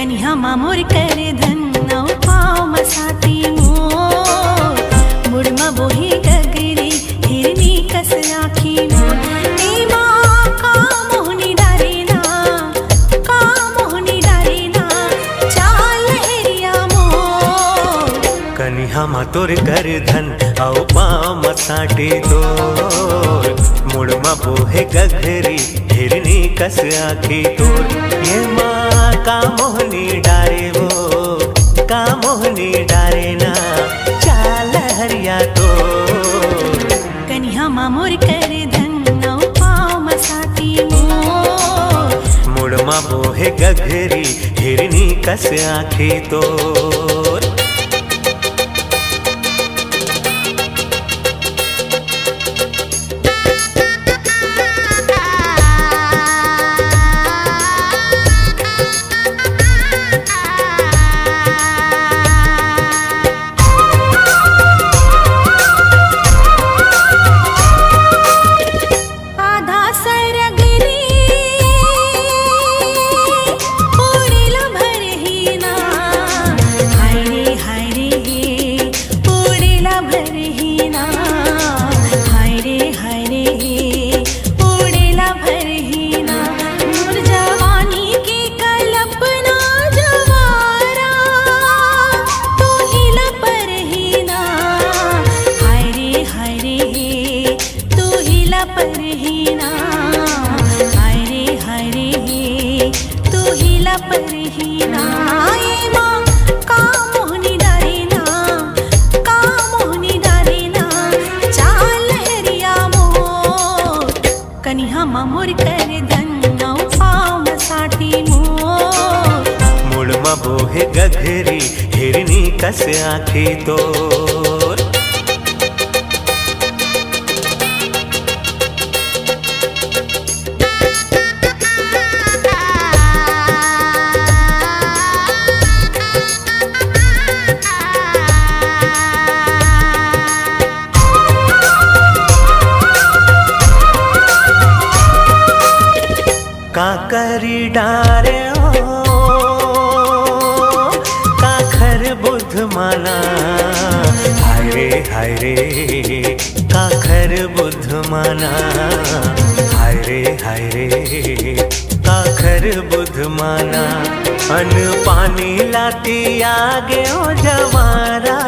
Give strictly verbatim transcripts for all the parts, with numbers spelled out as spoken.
कनिहा मा मोर कर धन, अउ पाँव म साटी मोर, मुड़ म बोहे गगरी, हिरनी कस आँखी मोर। ए माँ का मोहनी डारे ना, का मोहनी डारे ना, चाल लहरिया मोर। कनिहा मा तोर कर धन, अउ पाँव म साटी तोर, मुड़ म बोहे गगरी, हिरनी कस आँखी तोर। ए माँ का मोहनी डारे वो, का मोहनी डारे ना, चाल लहरिया तोर। कनिहा मा मोर कर धन, अउ पाँव म साटी मोर, मुड़ म बोहे गगरी, हिरनी कस आँखी तोर। आधा सरग ले उड़ेला भरहिना, हाय रे, हाय रे, उड़ेला भरहिना, हाय रे, हाय रे, उड़ेला भरहिना। मोर जवानी के कल्पना जवारा, तू ही ला परहिना, हाय रे, हाय रे, तू ही ला परहिना, हाय रे, हाय रे, तू ही ला परहिना। ए माँ का मोहनी डारे ना, का मोहनी डारे ना, चाल लहरिया मोर। कनिहा मा मोर कर धन, अउ पाँव म साटी मोर, मुड़ म बोहे गगरी, हिरनी कस आँखी तोर। का करी डारे हो, काखर बुध माना, हाय रे, हाय रे, काखर बुध माना, हाय रे, हाय रे, काखर बुध माना। अन पानी लाती आगे ओ जवारा,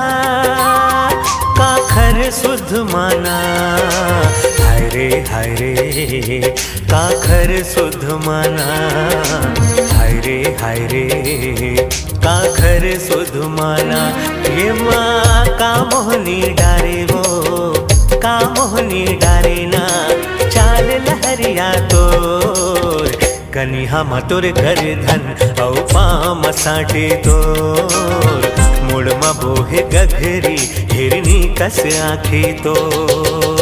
काखर सुध माना, हाय रे, हाय रे, काखर सुध माना, हाय रे, हाय रे, काखर सुध माना। ए माँ का मोहनी डारे वो, का मोहनी डारे ना, चाल लहरिया तोर। कनिहा मा तोर कर धन, अउ पाँव म साटी तोर, मुड़ म बोहे गगरी, हिरनी कस आँखी तोर।